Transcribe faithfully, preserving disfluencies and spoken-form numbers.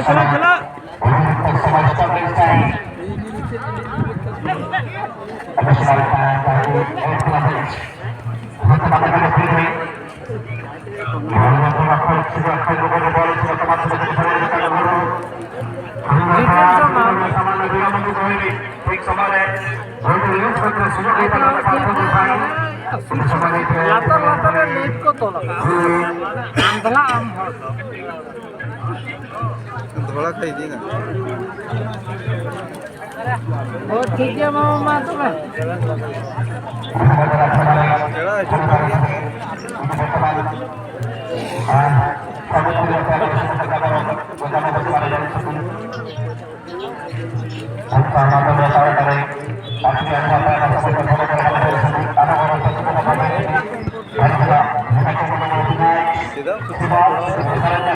ᱪᱟᱞᱟᱜ, ᱪᱟᱞᱟᱜ᱾ ᱞᱟᱛᱟᱨ ᱞᱟᱛᱟᱨ ᱨᱮ ᱞᱤᱯ ᱠᱚ ᱛᱚᱞ ᱟᱠᱟᱫᱟ᱾ ᱟᱢ ᱫᱚ ᱱᱟᱜ ᱟᱢ ᱦᱚᱲ ᱫᱚ᱾ ᱫᱷᱚᱲᱟ ᱠᱷᱟᱡ ᱤᱫᱤᱭᱮᱱᱟ᱾ ᱦᱳᱭ, ᱴᱷᱤᱠ ᱜᱮᱭᱟ, ᱢᱟ, ᱢᱟ, ᱛᱚᱵᱮ᱾ ᱪᱟᱞᱟᱜ ᱦᱤᱡᱩᱜ ᱠᱟᱱ ᱜᱮᱭᱟ᱾ ᱪᱮᱫᱟᱜ?